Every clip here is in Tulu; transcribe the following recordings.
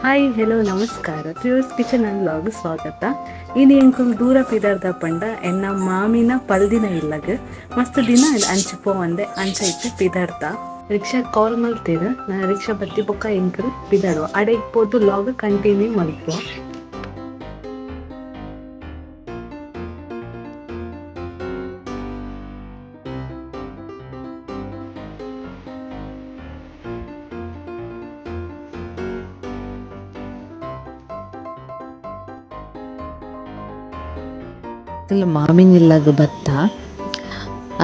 ಹಾಯ್, ಹೆಲೋ, ನಮಸ್ಕಾರ. ತ್ರಿಯೋಸ್ ಕಿಚನ್ ಅಂಡ್ ವ್ಲಾಗ್ ಸ್ವಾಗತ. ಇನಿ ಎಂಕುಲು ದೂರ ಪಿದರ್ದ ಪಂಡ ಎನ್ನ ಮಾಮಿನ ಪಲ್ದಿನ ಇಲ್ಲಗ್. ಮಸ್ತ್ ದಿನ ಅಂಚಿ ಪೋವಂದೆ ಅಂಚ ಇತ್ತೆ ಪಿದರ್ದ. ರಿಕ್ಷಾ ಕಾಲ್ ಮಲ್ತೇರ್, ರಿಕ್ಷಾ ಬತ್ತಿ ಬೊಕ್ಕ ಎಂಕುಲು ಪಿದಡುವ. ಅಡೆಗ್ ಪೋದು ವ್ಲಾಗ್ ಕಂಟಿನ್ಯೂ ಮಲ್ಪುವ. ಮಾಮಿನಿಲ್ಲಾಗ ಬತ್ತ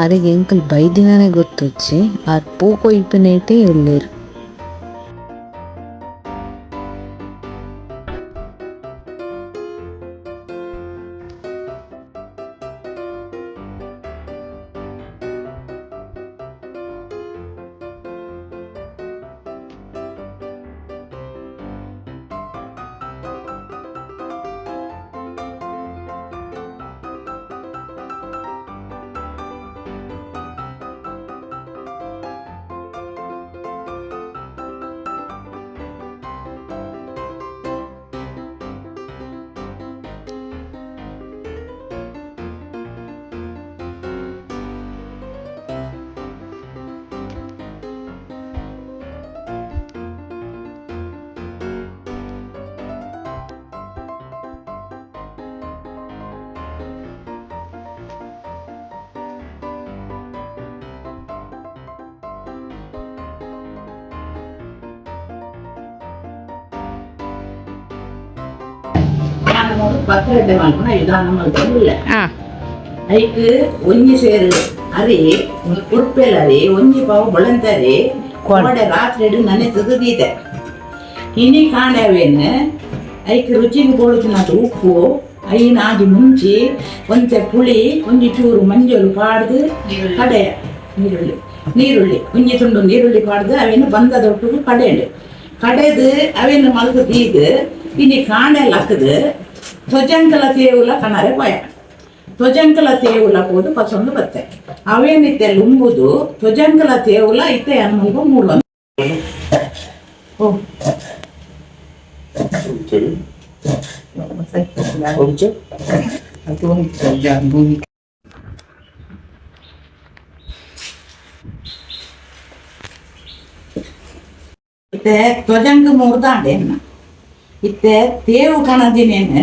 ಆರೆಗ್ ಎಂಕುಲು ಬೈದಿನನೆ ಗೊತ್ತುಜ್ಜಿ. ಆರ್ ಪೂ ಕೊಯ್ಪಿನೇಟೇ ಉಲ್ಲೆರ್. ಪತ್ರೊಡೆ ಮಲ್ಪುನ ವಿಧಾನ ಮಲ್ತೊಂದುಲ್ಲೆ. ಐಕ್ ಒಂಜಿ ಸೇರು ಅರಿ, ಕುರ್ಪೆಲ್ ಅರಿ, ಒಂಜಿ ಪಾವು ಬೊಳಂತರಿ ಕೋಡೆ ರಾತ್ರಿಡ್ ನನೆತದು ದೀತೆ. ಇನಿ ಕಾಂಡೆ ಅವೇನ್ ಐಕ್ ರುಚಿಗೆ ಬೋಡುತ್ತಿನಾತ್ ಉಪ್ಪು, ಐನ್ ಆಜಿ ಮುಂಚಿ, ಒಂತೆ ಪುಳಿ, ಒಂಜಿ ಚೂರು ಮಂಜೊಲು ಪಾಡ್ದು ಕಡೆಯ. ನೀರುಳ್ಳಿ, ನೀರುಳ್ಳಿ ಒಂಜಿ ತುಂಡು ನೀರುಳ್ಳಿ ಪಾಡ್ದು ಅವೇನು ಬಂದದೊಟ್ಟಿಗೆ ಕಡೆಂಡು. ಕಡೆದು ಅವೇನು ಮಲ್ತು ದೀದು ಇನಿ ಕಾಂಡೆ ಲಕ್ಕದು ತ್ವಜಂಕಲ ತೇವುಲ ಕಣರೆ ಪೋಯ. ತ್ವಜಂಕಲ ತೇವುಲ ಪೋದು ಪಸೊಂದು ಬತ್ತೆ. ಅವೇನಿತ್ತೆ ಲುಂಬುದು ತ್ವಜಂಕಲ ತೇವುಲ ಇತ್ತೆ ಅನ್ಮುಲ್ಪ ಮೂಲ. ಓ. ಸರಿ. ಒಂಚೆ. ಇತ್ತೆ ತ್ವಜಂಕ ಮೂರ್ದಾಂಡೆ ಎನ್ನ. ಇತ್ತೆ ತೇವು ಕಣದಿನೇನು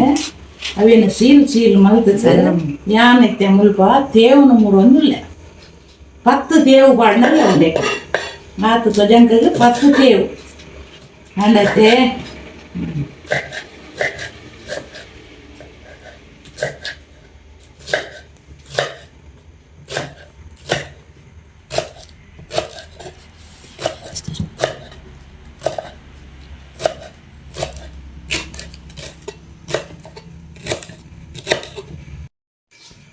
ಅವೇನು ಸೀಲ್ ಸೀಲ್ ಮಲ್ತು ಯಾನ್ ಇತ್ತೆ ಮುಲ್ಪ ತೇವುನ ಮೂರೊಂದುಲ್ಲೆ. 10 ತೇವು ಪಾಡ್ನಲ್ಲ ಉಂಡೆ. ಆತು ತ್ವಜಂಕಗ್ 10 ತೇವು ಅಂಡತ್ತೆ.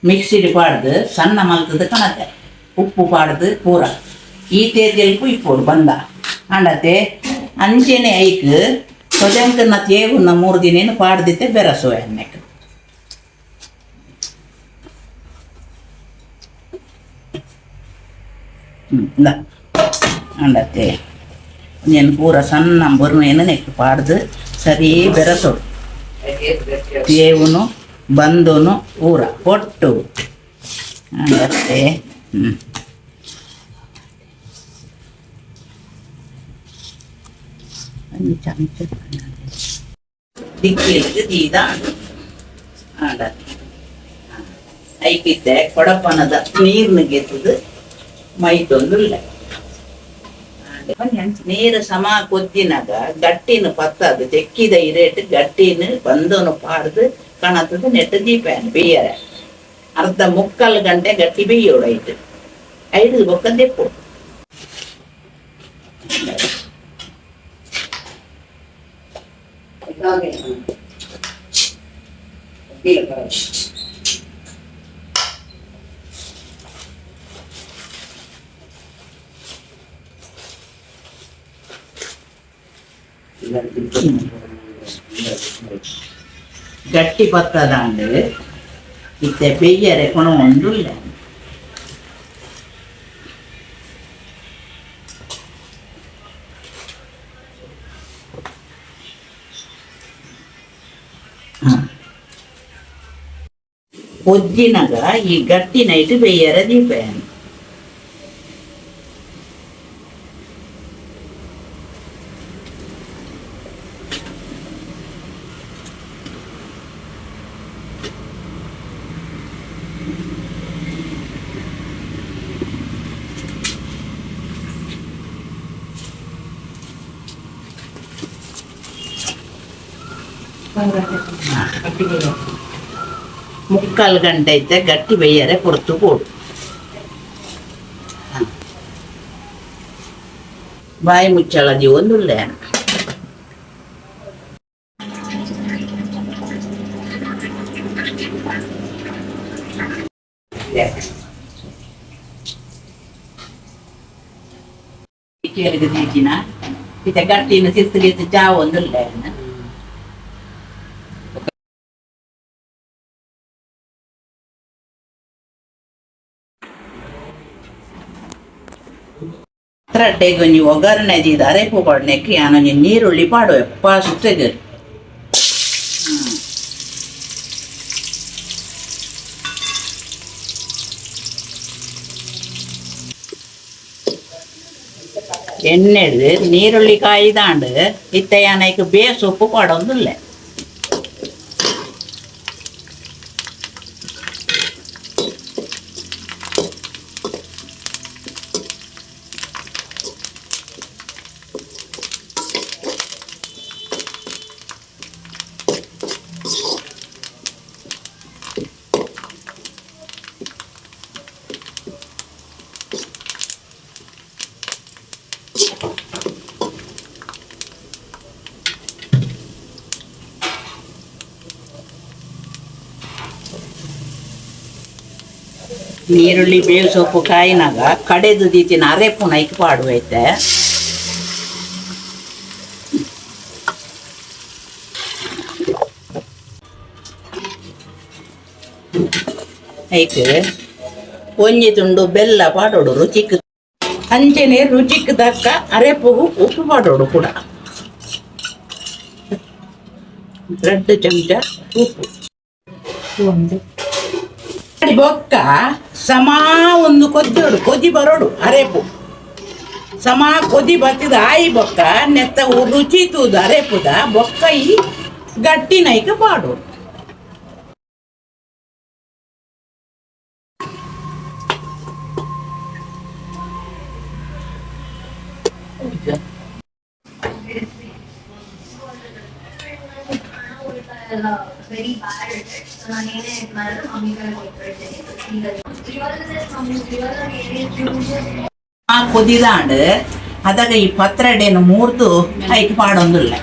ಮಿಕ್ಸಿಡ್ ಪಾಡ್ದು ಸಣ್ಣ ಮಲ್ತದ ಕಣತೆ. ಉಪ್ಪು ಪಾಡ್ದು ಪೂರ ಈ ತೇಜಲ್ಪು ಇಪ್ಪೋಡು ಬಂದ ಅಂಡತೆ. ಅಂಚೆನೆ ಐಕ್ ತೊಜಂಕನ ತೇವುನ 3 ದಿನ ಪಾಡ್ದಿತ್ತೆ ಬೆರಸುವೆ ಅನ್ನಕ್ಕೆ. ಇಂದ ಅಂಡತೆ ಒಂಜೆನ್ ಪೂರ ಸಣ್ಣ ಬೊರ್ಮೇನು ನೆಕ್ ಪಾಡ್ದು ಸರಿ ಬೆರಸೋಡು. ತೇವುನು ಬಂದೋನು ಪೂರ ಪೊಟ್ಟು ಅಂಡತ್ತೆ. ಒಂಜಿ ಚಮಚ ದಿಕ್ಕಿಲ್ಗ್ ದೀದ ಅಂಡತ್ತೆ. ಐಕಿತ್ತೆ ಕೊಡಪನದ ನೀರ್ನ ಗೆತ್ತದು ಮೈತೊಂದುಲ್ಲೆ. ನೀರು ಸಮ ಕೊದ್ದಿನಾಗ ಗಟ್ಟಿನ ಪತ್ತದು ತೆಕ್ಕಿದ ಇರೇಟ್ ಗಟ್ಟಿನ ಬಂದೋನು ಪಾಡ್ದು ಕಣತದ ನೆಟ್ಟು ದೀಪಾನ ಬೇಯರೆ. ಅರ್ಧ ಮುಕ್ಕಾಲು ಗಂಟೆ ಗಟ್ಟಿ ಬೇಯೋಡು. ಐಟ್ ಐದು ಬೊಕ್ಕ ದೆಪ್ಪು. ಗಟ್ಟಿ ಪತ್ತದಾಂಡ್ ಇತ್ತೆ ಬೆಯ್ಯರೆ ಕೊಣ ಒಂದುಲ್ಲ. ಕೊದ್ದಿನಾಗ ಈ ಗಟ್ಟಿ ನೈಟ್ ಬೇಯರ ದೀಪ. ಮುಕ್ಕಾಲು ಗಂಟೆ ಐತೆ ಗಟ್ಟಿ ಬೇಯರೆ ಪೊರ್ತು ಕೊಡು. ಬಾಯಿ ಮುಚ್ಚಳದಿ ಒಂದುಲ್ಲೆ. ಕೇಳಿದ ದೀಚಿನ ಇತ್ತೆ ಗಟ್ಟಿನ ತಿರ್ತು ಚಾ ಒಂದುಲ್ಲೆ. ರಡ್ಡೆಗ್ ಒಂಜಿ ಒಗ್ಗರಣೆ ದೀದ್ ಅರೆಪು ಪಾಡ್ನೆಕ್ ಯಾನ್ ಒಂಜಿ ನೀರುಳ್ಳಿ ಪಾಡುವೆ ಫಸ್ಟ್ಗ್. ಎಣ್ಣೆಡ್ ನೀರುಳ್ಳಿ ಕಾಯಿದಾಂಡ್ ಇತ್ತೆ ಯಾನ್ ಐಕ್ ಬೇಸೊಪ್ಪು ಪಾಡೊಂದುಲ್ಲೆ. ನೀರುಳ್ಳಿ ಬೇವು ಸೊಪ್ಪು ಕಾಯಿನಾಗ ಕಡೆದು ದೀತಿನ ಅರೆಪುನ ಐಕ್ ಪಾಡುವ ಐತೆ. ಐಕ್ ಒಂಜಿ ತುಂಡು ಬೆಲ್ಲ ಪಾಡೋಡು ರುಚಿಕ್, ಅಂಚನೆ ರುಚಿಕ್ ತಕ್ಕ ಅರೆಪುಗು ಉಪ್ಪು ಪಾಡೋಡು ಕೂಡ, 2 ಚಮಚ ಉಪ್ಪು. ಒಂದು ಬೊಕ್ಕ ಸಮಾ ಒಂದು ಕೊದ್ದೋಡು ಕೊದಿ ಬರೋಡು ಅರೇಪು ಸಮಾ ಕೊದಿ ಬತ್ತಿದ ಆಯಿ ಬೊಕ್ಕ ನೆತ್ತ ರುಚಿ ತೂದು ಅರೇಪುದ ಬೊಕ್ಕ ಈ ಗಟ್ಟಿ Nykaa ಪಾಡೋಡು. Very bad at it. So ನಾನೇನೇ ಇದು ಮಾಡಿದ್ರು ಮಮ್ಮಿ ಕಡೆ ಕೊಟ್ಬಿಡ್ತೀನಿ. ಇವಾಗ ಇವಾಗ ಏನೇ ಆ ಕೊದಿದಾಂಡ್ ಅದಾಗ ಈ ಪತ್ರೊಡೆನು ಮೂರ್ದು ಐಕ್ ಪಾಡೊಂದುಲ್ಲ.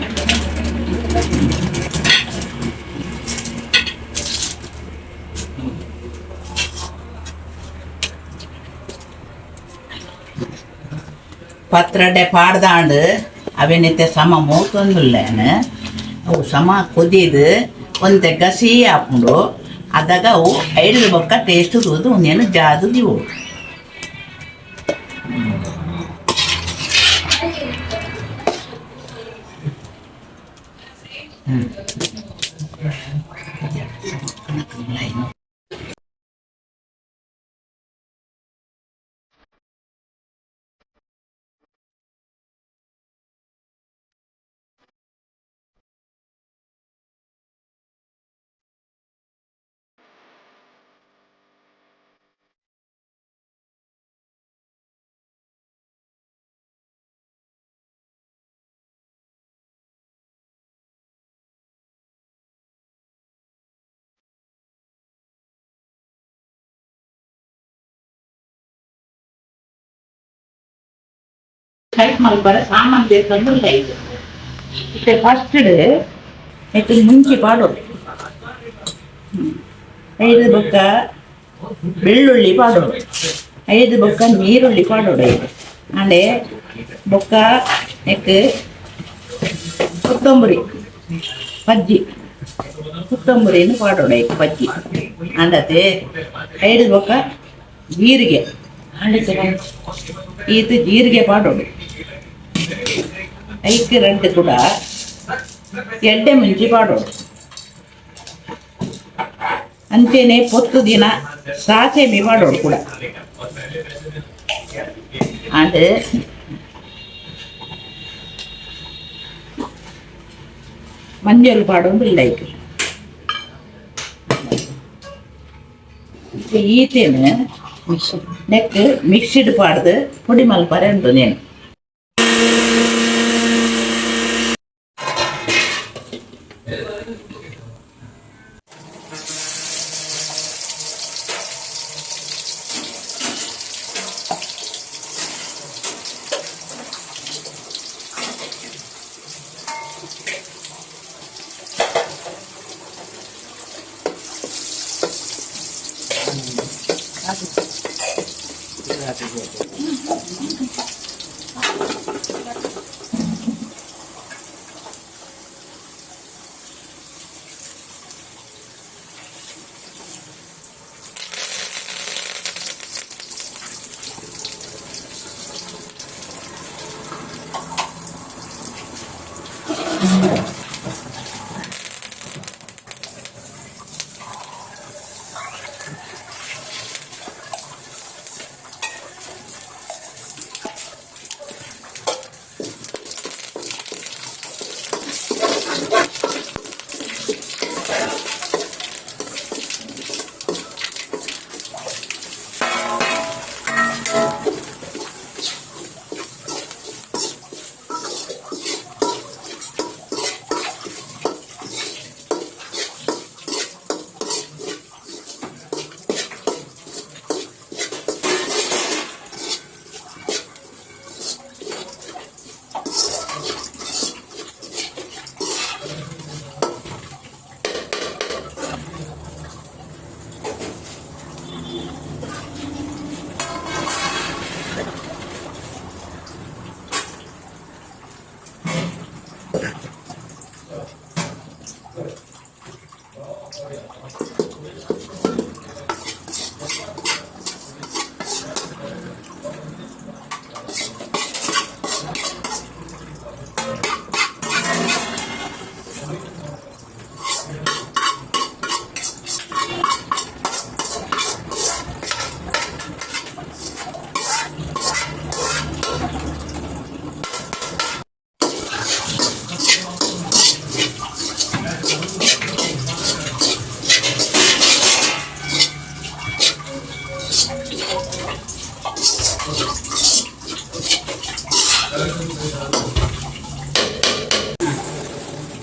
ಪತ್ರೊಡೆ ಪಾಡ್ದಾಂಡ್ ಅವೆನಿತ್ತೆ ಸಮ ಮೂತೊಂದುಲ್ಲೇನು ಅವು ಸಮ ಕೊದಿದು ಒಂತೆ ಗಸಿ ಆಪುಂಡು. ಅದಾಗ ಅವು ಐದು ಬೊಕ್ಕ ಟೇಸ್ಟ್ ತೂದು ಒಂದೇನು ಜಾದು ದಿವು. ಕೈಟ್ ಮಲ್ಪರ ಸಾಮಾನು ಬೇಕಂದ್ರೆ ಇದು ಇತ್ತೆ ಫಸ್ಟ್ ಇತ್ತೆ ಮುಂಚೆ ಪಾಡೋದು. ಐದು ಬೊಕ್ಕ ಬೆಳ್ಳುಳ್ಳಿ ಪಾಡೋಡು, ಐದು ಬೊಕ್ಕ ನೀರುಳ್ಳಿ ಪಾಡೋಡು, ಐದು ಆಂಡೆ ಬೊಕ್ಕ ನೆಕ್ ಕೊತ್ತಂಬರಿ ಪಜ್ಜಿ ಕೊತ್ತಂಬರಿನ ಪಾಡೋಡು ಐಕ್ ಪಜ್ಜಿ ಅಂಡತೆ ಐದು ಬೊಕ್ಕ ಜೀರಿಗೆ ಈತ ಜೀರಿಗೆ ಪಾಡೋಡು ಐಕ್ ರೆಂಡು ಕೂಡ ಎಡ್ಡೆ ಮುಂಚಿ ಪಾಡೋಡು. ಅಂಚೆನೆ ಪೊತ್ತು ದಿನ ಸಾಸೆಮಿ ಪಾಡೋಡು ಕೂಡ. ಅಂಡ್ ಮಂಜಲ್ ಪಾಡೊಂದು ಇಲ್ಲ ಐಕ್. ಈತೇನು ನೆಕ್ ಮಿಕ್ಸಿಡ್ ಪಾಡ್ದು ಪೊಡಿ ಮಲ್ಪರೆ ಉಂಟು ನೇನು.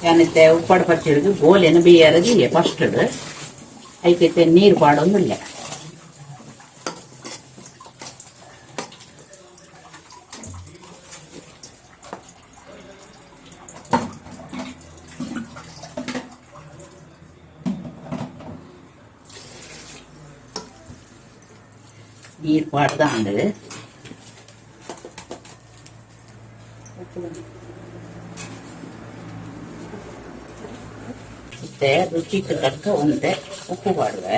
ಯಾನಿತ್ತೆ ಉಪ್ಪಾಡು ಪಚ್ಚಿಡ್ದು ಗೋಲೆನ ಬೇಯಾರದು ಫಸ್ಟ್ ಐಕೈತೆ ನೀರು ಪಾಡೊಂದಿಲ್ಲ. ನೀರು ಪಾಡ್ದಾಂಡ್. ಇತ್ತೆ ರುಚಿಗೆ ತಕ್ಕ ಒಂತೆ ಉಪ್ಪು ಪಾಡುವೆ.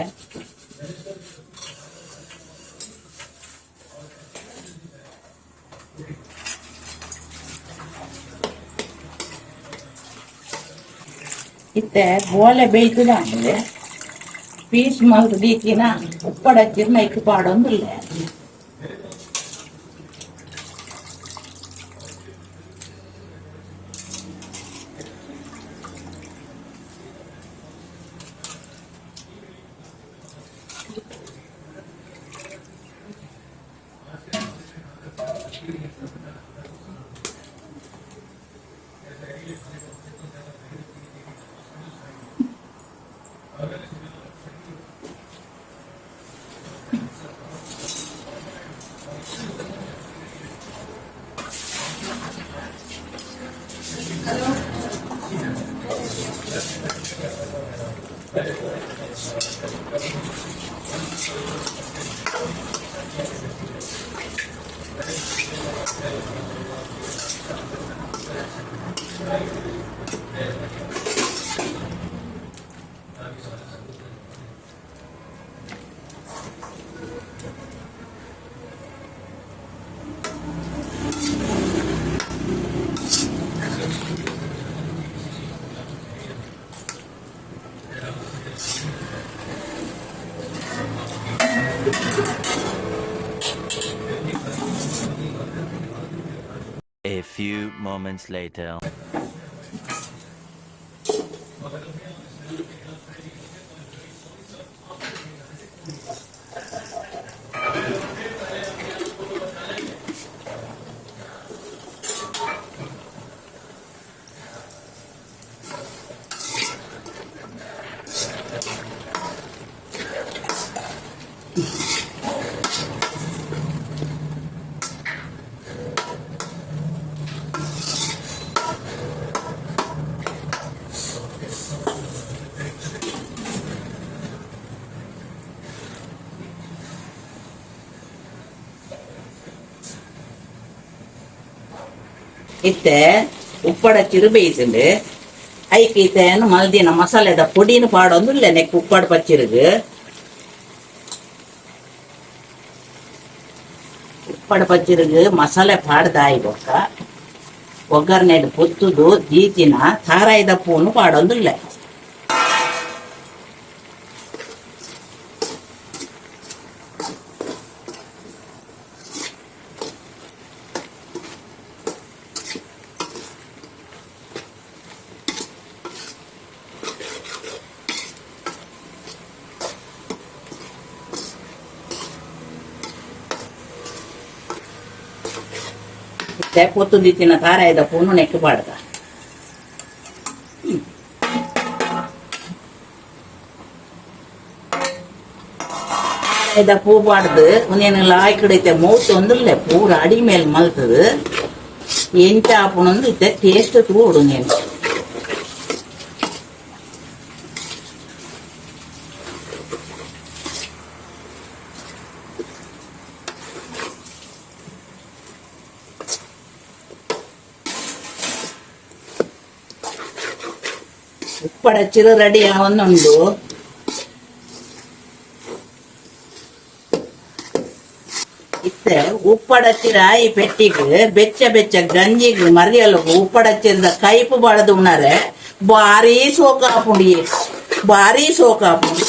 ಇತ್ತೆ ಬೋಲೆ ಬೇಯ್ತದಾಂಡ್ ಪೀಸ್ ಮಲ್ತ್ ದೀತಿನ ಉಪ್ಪಡ ಚಿರ್ನ ಇಕ್ಕು ಪಾಡೊಂದುಲ್ಲೆ. A few moments later. ಇತ್ತೆ ಉಪ್ಪಡ ಚಿರು ಬೇಯಿಸಿಂಡು ಐಕ್ ಇತ್ತೆ ಮಲ್ದಿನ ಮಸಾಲೆದ ಪೊಡಿನ ಪಾಡೊಂದು ಇಲ್ಲ ನೆಕ್ ಉಪ್ಪಾಡ ಪಚ್ಚಿರುಗು. ಉಪ್ಪಾಡ ಪಚ್ಚಿರುಗು ಮಸಾಲೆ ಪಾಡ್ದಾಯಿ ಬೊಕ್ಕ ಒಗ್ಗರಣೆಡ್ ಪೊತ್ತುದು ದೀತಿನ ತಾರಾಯಿದ ಪೂನು ಪಾಡೊಂದುಲ್ಲೆ. ಇತ್ತೆ ಪೊತ್ತು ದೀತಿನ ತಾರಾಯಿದ ಪೂನು ನೆಕ್ ಪಾಡ್ದ. ತಾರಾಯಿದ ಪೂ ಪಾಡ್ದು ಒಂದೇನು ಲಾಯ್ಕಡೈತೆ ಮೂತು ಒಂದಿಲ್ಲ ಪೂರ ಅಡಿ ಮೇಲೆ ಮಲ್ತದು ಎಂಚ ಆಪುನೊಂದು ಇತ್ತೆ ಟೇಸ್ಟ್ ತೂಡು ನೀನು. ಉಪ್ಪಡಚ್ಚಿರು ರೆಡಿ ಆವೊಂದುಂಡು. ಇತ್ತೆ ಉಪ್ಪಡಚ್ಚಿರ ಈ ಪೆಟ್ಟಿಗ್ ಬೆಚ್ಚ ಬೆಚ್ಚ ಗಂಜಿಗ್ ಮರಿಯಲ್ಲ ಉಪ್ಪಡಚ್ಚಿರದ ಕೈಪು ಬಾಡದು ಉಣರೆ ಬಾರಿ ಸೋಕಾಪುಂಡಿ, ಬಾರಿ ಸೋಕಾಪುಂಡು.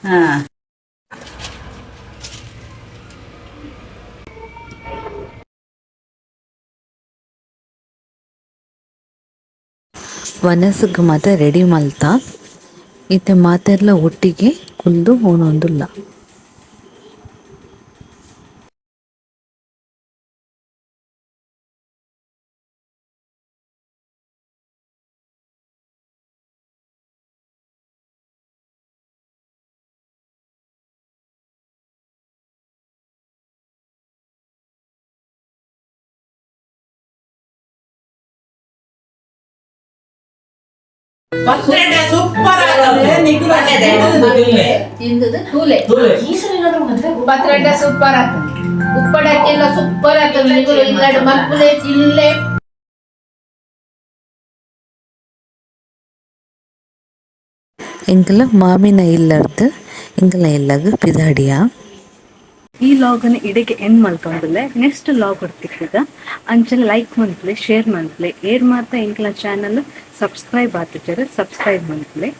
ಹಾ. ವನಸುಗ್ ಮಾತ ರೆಡಿ ಮಲ್ತ ಇತ್ತೆ ಮಾತೆರ್ಲ ಒಟ್ಟಿಗೆ ಕುಲ್ದು ಉನೊಂದುಲ್ಲ. ಸೂಪರ್. ತಿಂದದು ತೂಲೆ ಪತ್ರೊಡೆ ಸೂಪರ್ ಆಗ್ತದೆ, ಉಪ್ಪಡಕ್ಕೆಲ್ಲ ಸೂಪರ್ ಆಗ್ತದೆ. ನಿಗುಲು ಇಲ್ಲಾಡು ಮಲ್ಪುಲೆ ತಿನ್ಲೆ. ಎಂಕಲ ಮಾಮಿನ ಇಲ್ಲರ್ದು ಎಂಕಲ ಇಲ್ಲಗ್ ಪಿದಾಡಿಯ. ಈ ಲಾಗನ್ನು ಇಡೆಗೆ ಎಂಡ್ ಮಲ್ತೊಂದುಲ್ಲೆ. ನೆಕ್ಸ್ಟ್ ಲಾಗ್ ತಿಕ್ಕುಗ. ಅಂಚನೆ ಲೈಕ್ ಮನ್ಪುಲೆ, ಶೇರ್ ಮನ್ಪುಲೆ. ಏರ್ ಮಾತ ಎಂಕಲ ಚಾನಲ್ ಸಬ್ಸ್ಕ್ರೈಬ್ ಆತಿಜೆರ್ ಸಬ್ಸ್ಕ್ರೈಬ್ ಮನ್ಪುಲೆ.